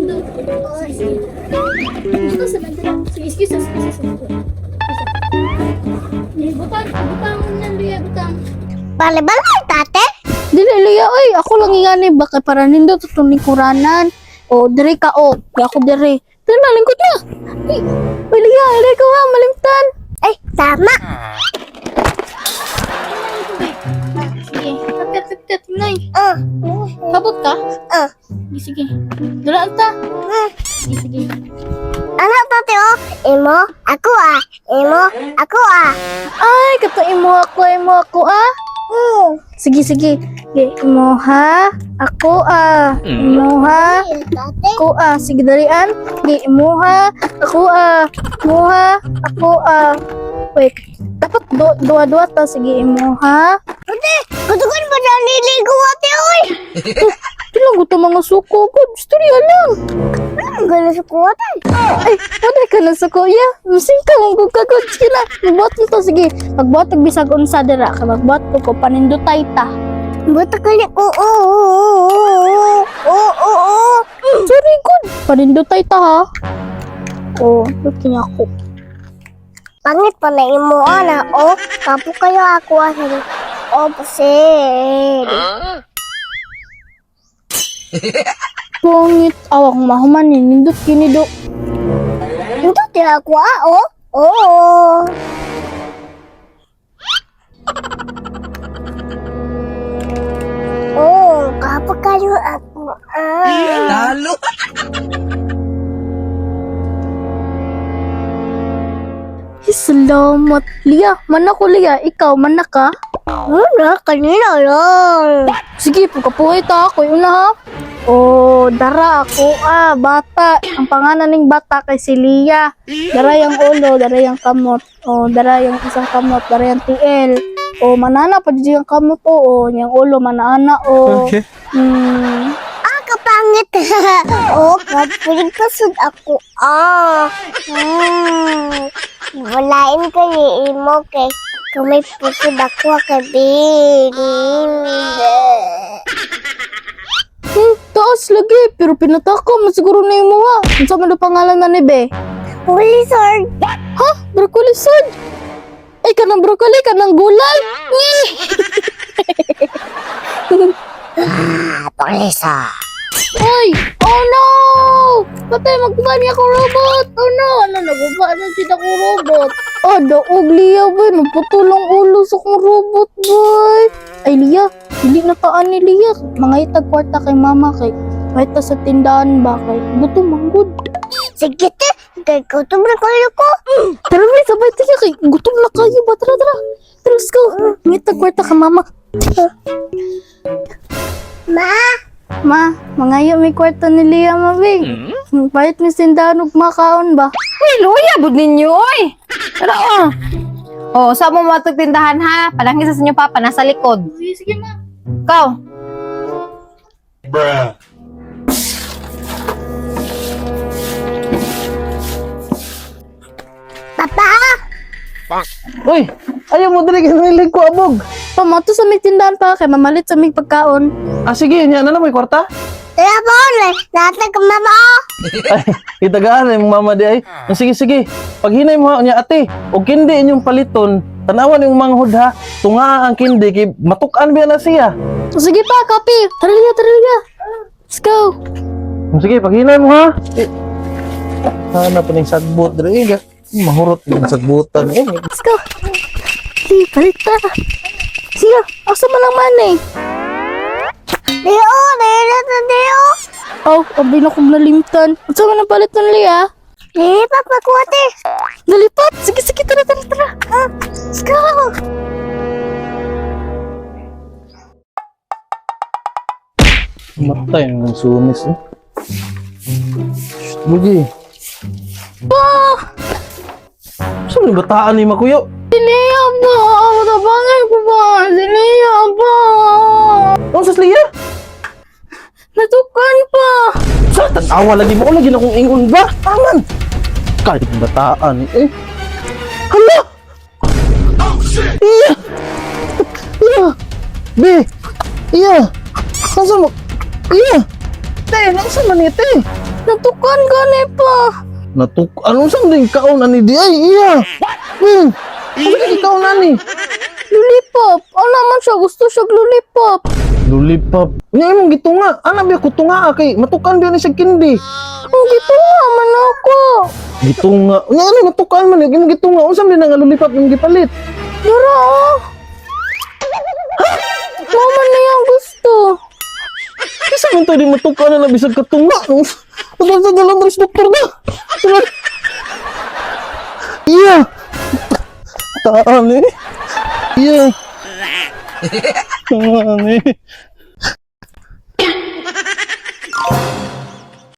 Nindot. Sige, sige. Gusto sa nandala. Sige, excuse us, excuse us. Sige, butang, butang na Lia, butang. Bale-balay, tate. Dili Lia, oy, ako lang ingani ba kay para nindot itong lingkuranan. O, dire ka, o. Di ako dire. Tara na, lingkod na. Ay, oy, Lia, dili ka nga, malimtan. Ay, tama. Sige, kapit, kapit, nay. Ah, Kabot ka? ah. Sige, sige. Dala ta. Hmm. Sige, sige. Ano, tate, oh? Imo, ako ah. Imo, ako ah. Ay, kato imo ako ah. Sige, sige. Sige, imo ha, ako ah. Imo ha, Ay, tate. ako ah. Sige, dalian. Sige, imo ha, ako ah. Imo ha, ako ah. Wait, dapat duwa-duwa ta. Sige, imo ha. Ate, gusto ko ba na niligo, ate, oy? Di lang gusto mga suko ko. Istorya lang. Ano gano'n sa kuha, ate? Ay, wala ka na sa kuya. Masing ka mong kagod. Sige na, magbuhat mo to. Sige, magbuhat og bisag unsa dira. Kay magbuhat ko ko, panindutay ta. Buta ka niya. Oo, oo, oo, oo, oo, oo. Sorry, good. Panindutay ta ha. Oh, look niya ako. Pangit pa na imo, ana, oh. Kapo kayo ako, ah. Opposite. Pangit. Awak mahuman ni. Nindot kini do. Ito, tira ako, ah, oh. Oo. Oh, kapo kayo ako, ah. Talo! Ay, salamat. Lia, man ako Lia. Ikaw, man na ka. Wala, kanina lang. Sige, pagkapuhay ta ako. Yung na ha. Oh, dara ako ah, bata. Ang pangalan ng bata kay si Lia. Dara yung ulo, dara yung kamot. Oh, dara yung isang kamot, dara yung TL. Oh, manana pa di yung kamot oh, oh, yung ulo manana oh. Okay. Ah, kapangit. Oh, kapulig kasud ako. Ah. Walain ka ni imo kay kumay pusod ako kay Bing. Taas lagi, pero pinataka mo siguro na yung mga. Unsa man daw pangalan na ni Be? Lizard. Ha? Broccoli sad? Ay, kanang broccoli, kanang gulay. Ah, polisa. Ay! Oh no! Patay, magkuha niya ako robot! Oh no! Ano, naguba na siya ako robot. Oh, daog, Lia, boy. Nagputulong ulo sa kong robot, boy. Ay, Lia, dili na taan ni Lia. Mga itag kwarta kay mama kay. Kahit ta sa tindahan ba kay. Gutom, manggod. Sige te, kay gutom na kayo ko. Tara, may sabay tayo kay. Gutom na kayo ba? Tara, tara. Tara, let's go. Mga itag kwarta kay mama. Ma, Ma, mangayo may kwarta ni Lia, mabi. Pahit may tindahan og makaon ba? Uy, luya, bud ninyo, oy. Tara, oh. Oh, sa mo matug tindahan ha? Palanghi sa inyo papa nasa likod. Sige, sige, ma. Ikaw. Bruh. Papa. Uy, ayaw mo dali kay ko abog. Pamato sa may tindahan pa kay mamalit sa may pagkaon. Ah sige, nya na lang may kwarta. Tara po, natag ka mama. oh. Ay, itagaan ay mong mama di ay. Ah, sige sige. Paghinay mo ha nya ate, og kindi inyong paliton, tanawan yung manghod ha. Tunga ang kindi kay matuk-an biya na siya. O, sige pa, copy. Tara Lia, tara Lia. Let's go. Ah, sige, paghinay mo ha. Eh, sana pa ning sagbot diri eh. Mahurot yung sagbutan eh. Let's go. Sige, palit ta. Sige, asa man ang money? Leo, Leo, Leo. Oh, abay na kong nalimtan. Asa man ang palit nun, Lia? Leo, papa ko ate. Nalipat. Sige, sige, tara, tara, tara. Ah, let's go. Matay ng sumis eh. Shh, bugi. Pa! Saan yung bataan ni Makuyo? Si Lia ba? Matabangan ko ba? Si Lia ba? Ano sa Lia? Natukan pa. Sa tanawa lagi mo lagi na kong ingon ba? Aman. Kahit bataan eh. Hala! Iya! Iya! Be! Iya! Nasa mo? Iya! Te, nasa man ni te? Natukan gani pa. Natuk ano sa din kaon ani di ay iya. Ano di kaon ani? Lollipop. Ano man siya gusto siya lollipop. Lollipop. Nya imong gitunga. Ana biya ko tunga kay matukan biya ni siya kindi. Oh, gitunga man ako. Gitunga. Nya ano matukan man imong gitunga. Unsa man nga lollipop imong gipalit? Dara oh. Mama na yung gusto. Kisa man to di matukan na bisag katunga. Ano sa dalang rin doktor na. Iya. Taan eh. Iya. Taan eh.